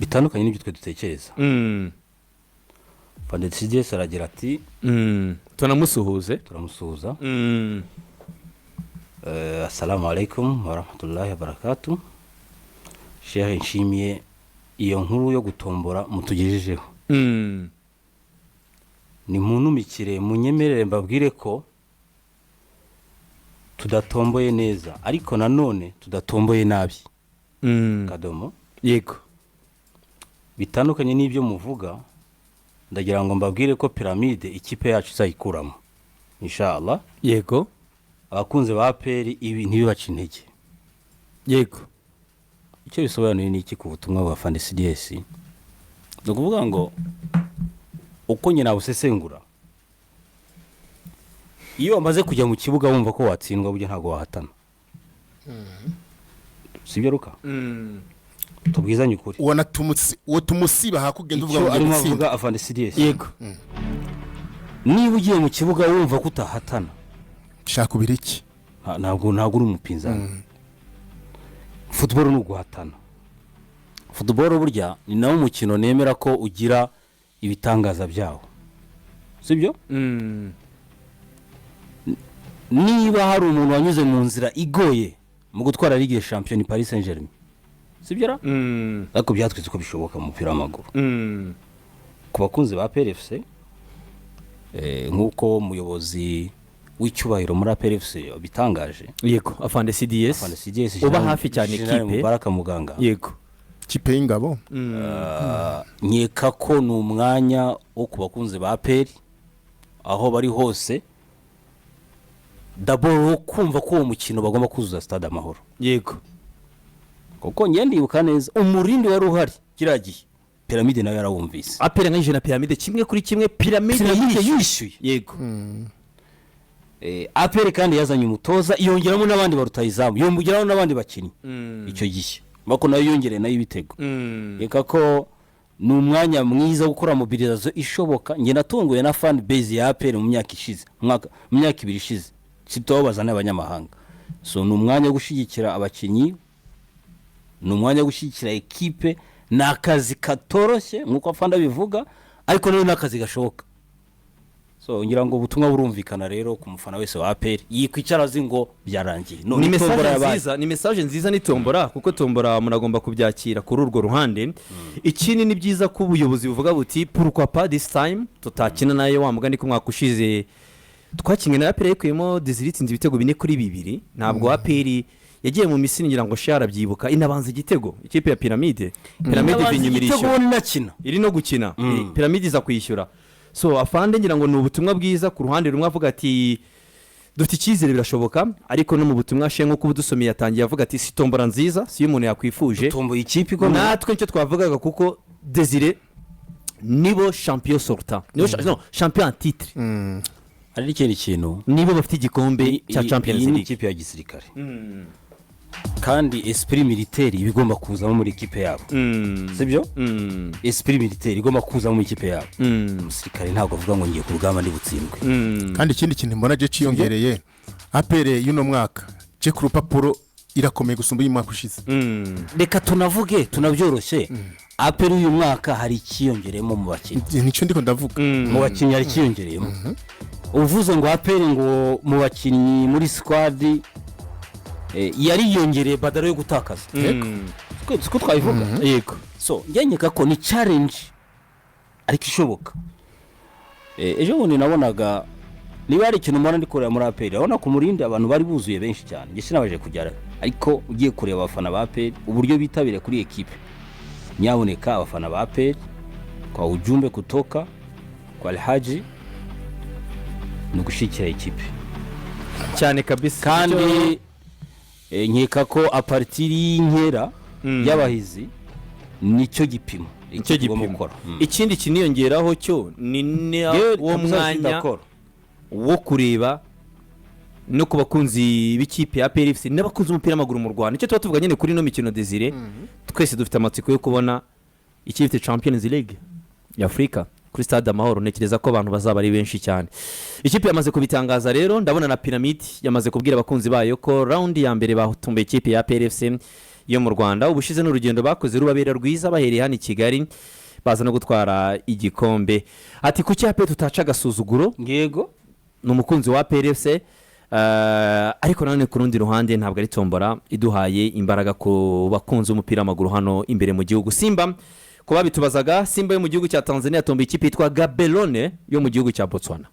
Bitandukanye n'ibyo twe dutekereza. Afande CDS aragira ati: Tunamusuhuze. Turamusuhuza. Assalamu alaikum warahmatullahi wabarakatu. Shehe, nshimiye iyo nkuru yo gutombora mutugejejeho. Nimuntumikire, munyemerere mbabwire ko tudatomboye neza, ariko nanone tudatomboye nabi. Kadomo. Bitandukanye n'ibyo muvuga, ndagira ngo mbabwire ko Pyramide ikipe yacu izayikuramo, inshallah. Abakunzi ba APR, ibi ntibibace intege. Icyo bisobanuye ni iki ku butumwa bwa Fande CDS? Ni ukuvuga ngo uko nyina busesengura, iyo wamaze kujya mu kibuga wumva ko watsindwa, burya ntabwo wahatana, sibyo ruka? Tubwizanye ukuri. Uwo uwo tumusiba hakugenda uvuga Icyo ngo ugiye arimo gutsinda. avuga afande CDS, niba ugiye mu kibuga wumva ko utahatana, Shaka ubireke. Ntabwo uri umupinzani. Football ni uguhatana. Football burya ni nawo mukino nemera ko ugira ibitangaza byawo, sibyo? Niba hari umuntu wanyuze mu nzira igoye mu gutwara Ligue Champion, ni Paris Saint Germain, sibyo ra? Ariko byatwitse ko bishoboka mu mupira w'amaguru. Ku bakunzi ba APR FC, nk'uko umuyobozi w'icyubahiro muri APR FC bitangaje, Yego, afande CDS. Afande CDS, Uba hafi cyane General ikipe. Mubaraka Muganga. Kipe y'ingabo. Nkeka ko ni umwanya wo ku bakunzi ba APR aho bari hose, d'abord wo kumva ko uwo mukino bagomba kuzuza Stade Amahoro. Kuko njye ndibuka neza umurindi wari uhari kiriya gihe, Pyramide nayo yarawumvise. APR nganyije na Pyramide 1-1, Pyramide Pyramide yishyuye. Yishyuye. APR kandi yazanye umutoza, yongeramo n'abandi ba rutahizamu, yongeramo n'abandi bakinnyi icyo gihe, bako nayo yongereye nayo ibitego. Reka ko ni umwanya mwiza wo gukora mobilisation ishoboka. Njye natunguwe na fan base ya APR mu myaka ishize, mu myaka 2 ishize, sitaho bazana abanyamahanga. So ni umwanya wo gushyigikira abakinnyi, ni umwanya wo gushyigikira ekipe. Ni akazi katoroshye nk'uko afande abivuga, ariko nayo ni akazi gashoboka. So ngira ngo ubutumwa burumvikana rero ku mufana wese wa APR, yikwicara azi ngo byarangiye. None Ni message tombora yabaye. nziza, ni message nziza, ni tombora, kuko tombora muragomba kubyakira kuri urwo ruhande. Ikindi, ni byiza ko ubuyobozi buvuga buti: "Pourquoi pas this time tutakina nayo?" Wa mugani ko umwaka ushize twakinnye na APR yakuyemo Desire, itsinze ibitego 4-2. Ntabwo APR yagiye mu Misiri, ngira ngo shara arabyibuka, inabanza igitego ikipe ya Pyramide. Pyramide iva Inabanza inyuma igitego irishyura. Ubona inakina. Iri no gukina, Pyramide iza kwishyura. So afande, ngira ngo ni ubutumwa bwiza ku ruhande rumwe, avuga ati: "Dufite icyizere, birashoboka." Ariko no mu butumwa she, nk'uko ubudusomeye, yatangiye avuga ati: "Si tombora nziza, si yo umuntu yakwifuje." Tomboye ikipe ikomeye. Natwe nicyo twavugaga, kuko Desire nibo champion sortant, nibo no champion en titre. Hari n'ikindi kintu. Nibo bafite igikombe cya Champions Iyi ni League. ikipe ya gisirikare, kandi esprit militaire iba igomba kuzamo muri ikipe yabo, sibyo? Esprit militaire igomba kuzamo muri ikipe yabo. Umusirikare ntabwo avuga ngo ngiye ku rugamba ndi butsindwe. Kandi ikindi kintu mbona je ciyongereye, APR y'uno mwaka je ku rupapuro irakomeye gusumba uyu mwaka ushize. Reka tunavuge tunabyoroshye, APR uyu mwaka hari ikiyongereyemo mu bakinnyi. Nicyo ndiko ndavuga. Mu bakinnyi hari ikiyongereyemo. Uvuze ngo APR, ngo mu bakinnyi muri squad yariyongereye badaro yo gutakaza. Siko twabivuga? Yego. So njye nkeka ko ni challenge ariko ishoboka. Ejo bundi nabonaga, niba hari ikintu mbona ndi kureba muri APR, urabona ku Murindi abantu bari buzuye benshi cyane. Njye sinabashije kugera, ariko ugiye kureba abafana ba APR uburyo bitabiriye kuri ekipe, nyaboneka abafana ba APR, kwa ujumbe kutoka kwa Alhaji, ni ugushyigikira ikipe. Cyane kabisa. Kandi nkeka ko à partir y'inkera y'abahizi nicyo gipimo Nicyo tugomba gipimo. gukora. Ikindi kiniyongeraho cyo ni Yewe, wo kabisa, mwanya d'accord. wo kureba no ku bakunzi b'ikipe ya APR FC n'abakunzi b'umupira w'amaguru mu Rwanda. Icyo tuba tuvuga nyine kuri ino mikino, Desire, twese dufite amatsiko yo kubona ikipe ifite Champions League ya Afurika kuri Stade Amahoro. Ntekereza ko abantu bazaba ari benshi cyane. Ikipe yamaze kubitangaza rero, ndabona na Pyramide yamaze kubwira abakunzi bayo ko round ya mbere batumbuye ikipe ya APR FC. yo mu Rwanda. Ubushize n'urugendo bakoze rubabera rwiza, bahereye hano i Kigali baza no gutwara igikombe. Ati kuki APR tutaca agasuzuguro? Yego. Ni umukunzi wa APR FC, ariko nanone ku rundi ruhande ntabwo ari tombora iduhaye imbaraga ku bakunzi b'umupira w'amaguru hano imbere mu gihugu. Simba, ku babitubazaga, Simba yo mu gihugu cya Tanzania yatomboye ikipe yitwa Gaborone yo mu gihugu cya Botswana.